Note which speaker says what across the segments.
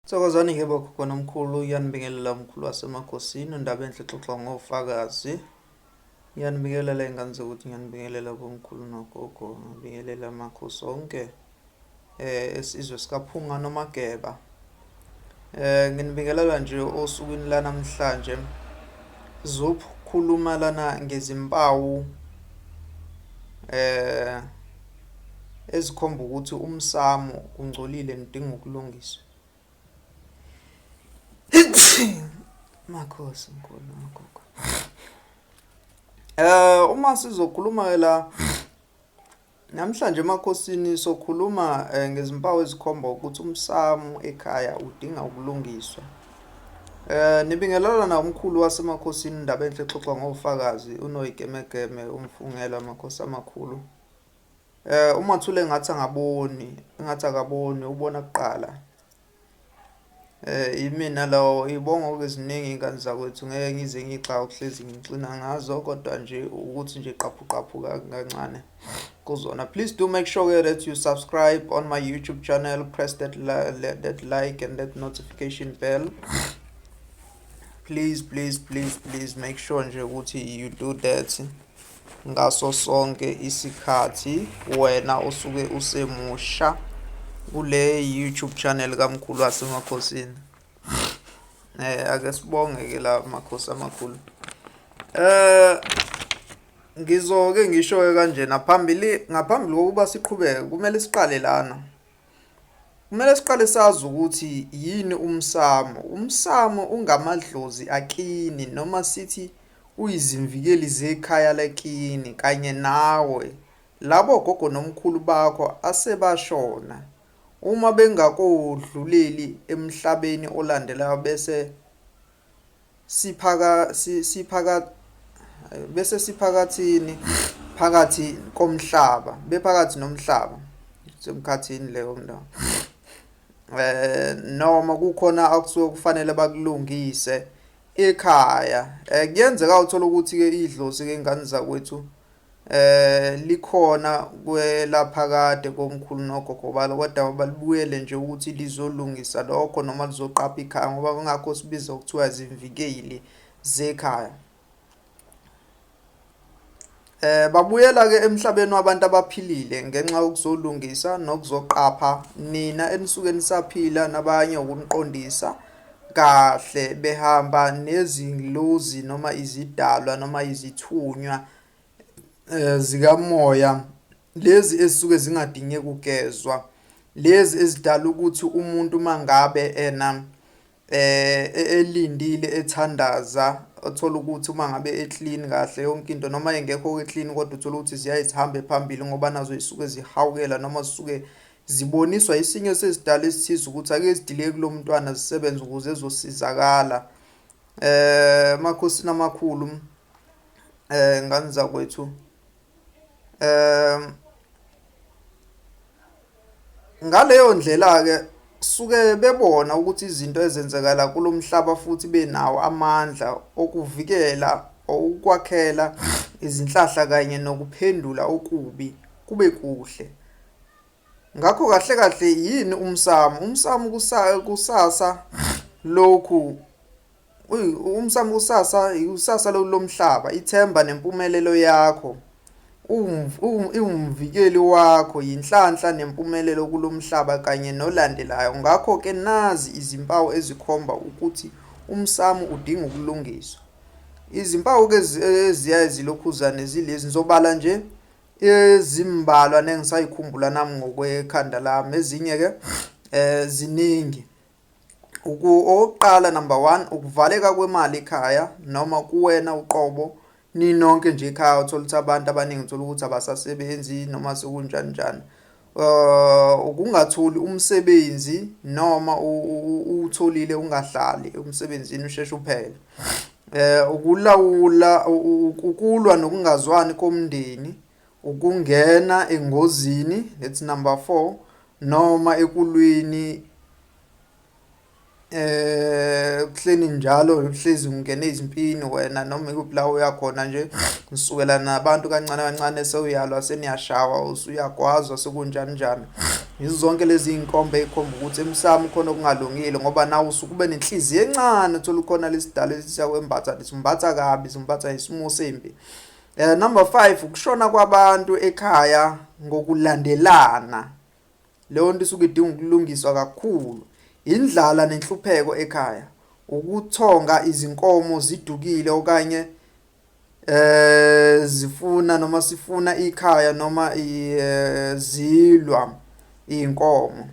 Speaker 1: Thokozani-ke bogogo nomkhulu, ngiyanibingelela mkhulu wasemakhosini, undaba enhle exoxwa ngofakazi. Ngiyanibingelela iy'ngane zakuthi, ngiyanibingelela bomkhulu nogogo, ngibingelela amakhosi onke esizwe sikaPhunga noMageba. Nginibingelela nje osukwini lanamhlanje, sizokhuluma lana ngezimpawu ezikhomba ukuthi umsamo ungcolile nidinga ukulungiswa. Makhosi mkhulu nogogo. Uma sizokhuluma-ke la namhlanje emakhosini sokhuluma ngezimpawu ezikhomba ukuthi umsamo ekhaya udinga ukulungiswa. Nibingelelana umkhulu wasemakhosini indaba enhle exoxwa ngofakazi uNoyigemegeme umfungela amakhosi amakhulu. Umathule engathi angaboni, engathi akaboni ubona kuqala. Imina lowo iy'bongo-ke ziningi iy'ngane zakwethu ngeke ngize ngiy'xake ukuhlezi ngixina ngazo kodwa nje ukuthi nje qaphu qaphu kancane kuzona. Please do make sure that you subscribe on my YouTube channel, press that like and that notification bell. Please, please, please, please make sure nje ukuthi you do that ngaso sonke isikhathi wena osuke usemusha kule YouTube channel kaMkhulu wasemakhosini. Ake sibonge ke la makhosi amakhulu. Ngizoke ngisho ke kanjena phambili, ngaphambili kokuba siqhubeke kumele siqale lana. Kumele siqale sazi ukuthi yini umsamo. Umsamo ungamadlozi akini noma sithi uyizimvikeli zekhaya lakini kanye nawe. Labo gogo nomkhulu bakho asebashona, uma bengakodluleli emhlabeni olandelayo bese siphaka siphaka bese siphakathini phakathi komhlaba, bephakathi nomhlaba, semkhathini leyo ndawo. Noma kukhona akusuke kufanele bakulungise ekhaya. Kuyenzeka uthole ukuthi-ke idlozi-ke ingane zakwethu likhona kwelaphakade komkhulu nogogo balo, kodwa balibuyele nje ukuthi lizolungisa lokho noma lizoqapha ikhaya, ngoba kungakho sibiza kuthiwa zimvikeli zekhaya. Babuyela-ke emhlabeni wabantu abaphilile ngenxa yokuzolungisa nokuzoqapha nina enisuke nisaphila nabanye ukuniqondisa kahle, behamba nezingilozi noma izidalwa noma izithunywa zikamoya, lezi ezisuke zingadinge kugezwa, lezi ezidala ukuthi umuntu uma ngabe ena elindile ethandaza, othola ukuthi uma ngabe e-clean kahle yonke into noma engekho clean kodwa uthola ukuthi ziyaye zihambe phambili ngoba nazo zisuke zihawukela noma zisuke ziboniswa isinye sezidalo esithize ukuthi ake zidilike kulo mntwana zisebenze ukuze ezosizakala. Emakhosini amakhulu, ngane zakwethu, ngaleyo ndlela-ke suke bebona ukuthi izinto ezenzekala kulo mhlaba futhi benawo amandla okuvikela ukwakhela izinhlahla kanye nokuphendula okubi kube kuhle. Ngakho kahle kahle yini umsamo? Umsamo kusasa lokhu, umsamo kusasa ikusasa lomhlaba, ithemba nempumelelo yakho. Iwumvikeli wakho, yinhlanhla nempumelelo kulomhlaba kanye nolandelayo. Ngakho-ke nazi izimpawu ezikhomba ukuthi umsamo udinga ukulungiswa. Izimpawu-ke eziyaye zilokhuzane zilezi, ngizobala nje ezimbalwa nengisayikhumbula nami ngokwekhanda lami, ezinye-ke ziningi. Okokuqala, number one, ukuvaleka kwemali ekhaya noma kuwena uqobo, ninonke nje ekhaya uthola ukuthi abantu abaningi uthola ukuthi abasasebenzi noma sekunjani njani. Ukungatholi umsebenzi noma uwutholile ungahlali emsebenzini usheshe uphele. Ukulawula ukulwa nokungazwani komndeni, ukungena engozini, that's number four, noma ekulwini kuhleni njalo uhlezi ungena ezimpini wena noma ikuphi la uya khona nje, nisukela nabantu kancane kancane sewuyalwa seniyashawa usuyagwazwa sekunjani njani. Yizo zonke lezi iy'nkomba ey'khomba ukuthi emsamo khona okungalungile ngoba nawe usuke ube nenhliziyo encane uthole khona lesidalo esiyakwembatha simbatha kabi simbatha isimo sempi. Number 5 ukushona kwabantu ekhaya ngokulandelana. Leyo nto isuke idinga ukulungiswa kakhulu. Indlala nenhlupheko ekhaya. Ukuthonga izinkomo zidukile okanye zifuna noma sifuna ikhaya noma zilwa iy'nkomo.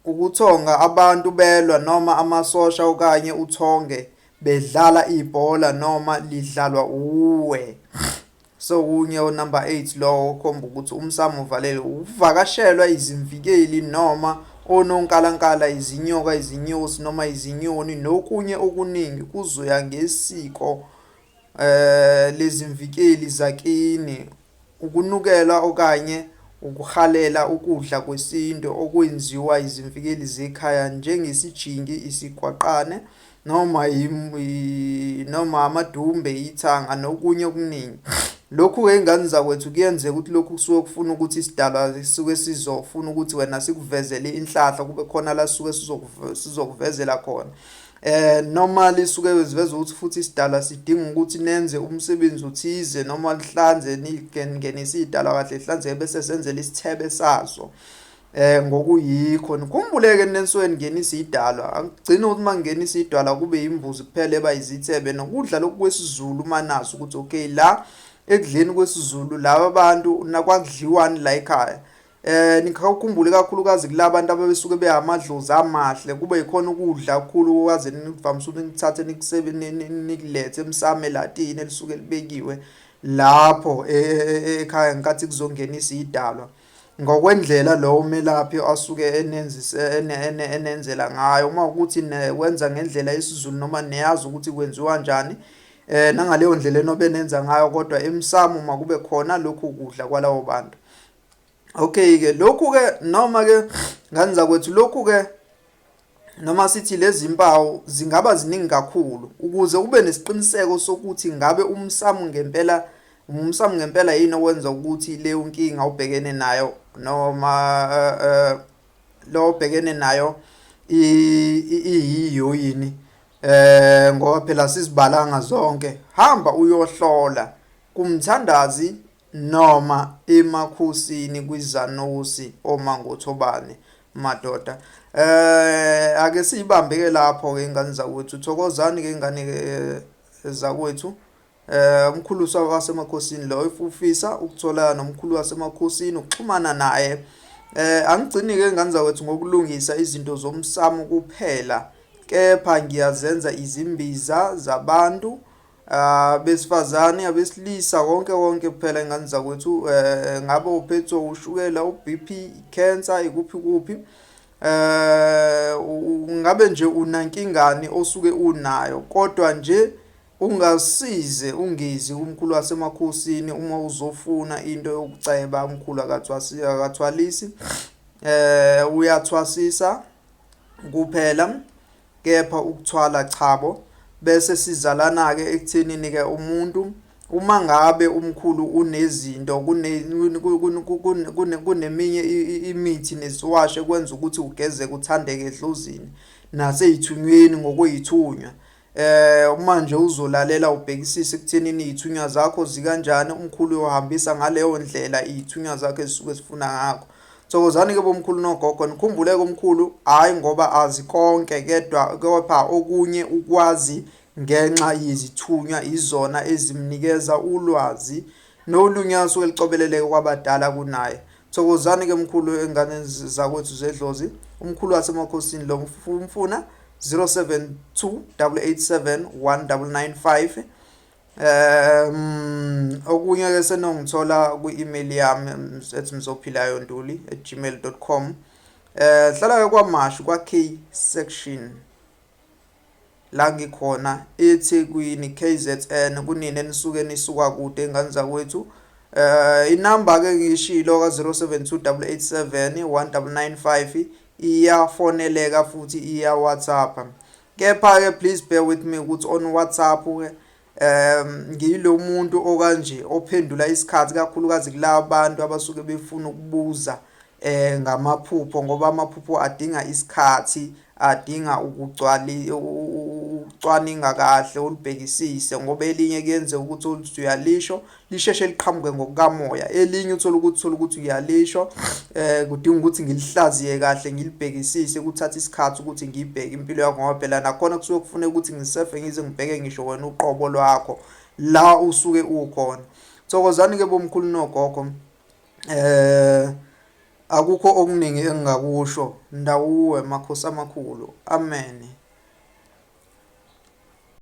Speaker 1: Ukuthonga abantu belwa noma amasosha okanye uthonge bedlala ibhola noma lidlalwa uwe. So kunye unumber 8 lowo okhomba ukuthi umsamo uvalele ukuvakashelwa izimvikeli noma ononkalankala izinyoka izinyosi noma izinyoni nokunye okuningi kuzoya ngesiko lezimvikeli zakini ukunukelwa okanye ukuhalela ukudla kwesintu okwenziwa izimvikeli zekhaya njengesijingi isigwaqane noma noma amadumbe, ithanga nokunye okuningi. Lokhu-ke ingane zakwethu kuyenzeka ukuthi lokhu kusuke kufuna ukuthi isidalwa sisuke sizofuna ukuthi wena sikuvezele inhlahla kube khona la sisuke sizokuvezela khona. Noma lisuke ziveza ukuthi futhi isidalwa sidinga ukuthi nenze umsebenzi othize noma lihlanze ningenise idalwa kahle lihlanzeke bese senzela isithebe saso. Ngokuyikho nikhumbuleke nenisuke ningenisa idalwa akugcini ukuthi uma ngingenisa idwala kube imbuzi kuphela eba izithebe nokudla lokhu kwesiZulu uma nazi ukuthi okay la ekudleni kwesiZulu laba bantu nakwakudliwani la ekhaya. Nikhawukhumbule kakhulukazi kulabantu ababesuke beyamadlozi amahle kube yikhona ukudla kakhulu kwaze nivamise ukuthi nithathe nikusebe nikulethe emsamo elatini elisuke libekiwe lapho e, e, e, ekhaya ngenkathi kuzongenisa idalwa. Ngokwendlela lowo melaphi asuke enenzela ngayo uma ukuthi wenza ngendlela yesiZulu noma niyazi ukuthi kwenziwa njani nangaleyo ndlela enobe nenza ngayo kodwa emsamo makube khona lokhu kudla kwalawo bantu. Okay ke lokhu ke noma ke ngane zakwethu lokhu ke noma sithi lezi mpawu zingaba ziningi kakhulu ukuze ube nesiqiniseko sokuthi ngabe umsamo ngempela umsamo ngempela yini owenza ukuthi leyo nkinga ubhekene nayo noma eh, eh, lo obhekene nayo iyiyo yini ngoba phela sizibalanga zonke hamba uyohlola kumthandazi noma emakhosini kwizanusi omangothobane madoda. Ake siyibambe ke lapho ke ingane zakwethu. Thokozani ke ingane ke zakwethu. Umkhulu wasemakhosini lo if ufisa ukuthola nomkhulu wasemakhosini ukuxhumana naye. Angigcini ke ingane zakwethu ngokulungisa izinto zomsamo kuphela kepha ngiyazenza izimbiza zabantu Abesifazane, abesilisa, konke konke kuphela ingane zakwethu ngabe uphethwe ushukela, u-B_P, i-cancer, ikuphi kuphi. Ngabe nje unankingani osuke unayo kodwa nje ungasize ungezi kumkhulu wasemakhosini uma uzofuna into yokuceba umkhulu akathwalisi uyathwasisa kuphela. Kepha ukuthwala chabo. Bese sizalana-ke ekuthenini-ke umuntu uma ngabe umkhulu unezinto kuneminye imithi nesiwasho ekwenza ukuthi ugezeke uthandeke edlozini nasey'thunyweni ngokwey'thunywa. Uma nje uzolalela ubhekisise ekuthenini iy'thunywa zakho zikanjani, umkhulu uyohambisa ngaleyo ndlela iy'thunywa zakho ezisuke zifuna ngakho. Thokozani ke bomkhulu nogogo nikhumbule ke umkhulu hayi ngoba azi konke kedwa kepha okunye ukwazi ngenxa yezithunywa izona ezimnikeza ulwazi nolunye asuke licobeleleke kwabadala kunaye. Thokozani ke mkhulu enganeni zakwethu zedlozi umkhulu wasemakhosini lo mfuna 072 887 1995. Okunye ke senongithola kwi-email yami ethi mzophilayonduli@gmail.com. Hlala ke kwaMashu kwa-K section la ngikhona eThekwini KZN kunini enisuke nisuka kude ngane zakwethu. Inamba ke ngishilo ka 072887 1995 iyafoneleka futhi iya WhatsApp. Kepha ke please bear with me ukuthi on WhatsApp ke. Ngiyilo muntu okanje ophendula isikhathi kakhulukazi kulaba bantu abasuke befuna ukubuza ngamaphupho ngoba amaphupho adinga isikhathi adinga ukugcwali ukucwaninga kahle ulibhekisise ngoba elinye kuyenzeka ukuthi uthi uyalisho lisheshe liqhamuke ngokukamoya elinye uthole ukuthi uthole ukuthi uyalisho eh kudinga ukuthi ngilihlaziye kahle ngilibhekisise kuthatha isikhathi ukuthi ngibheke impilo yakho ngoba phela nakhona kusuke kufuneka ukuthi ngisefe ngize ngibheke ngisho wena uqobo lwakho la usuke ukhona thokozani ke bomkhulu nogogo eh akukho okuningi engingakusho ndawuwe makhosi amakhulu amen.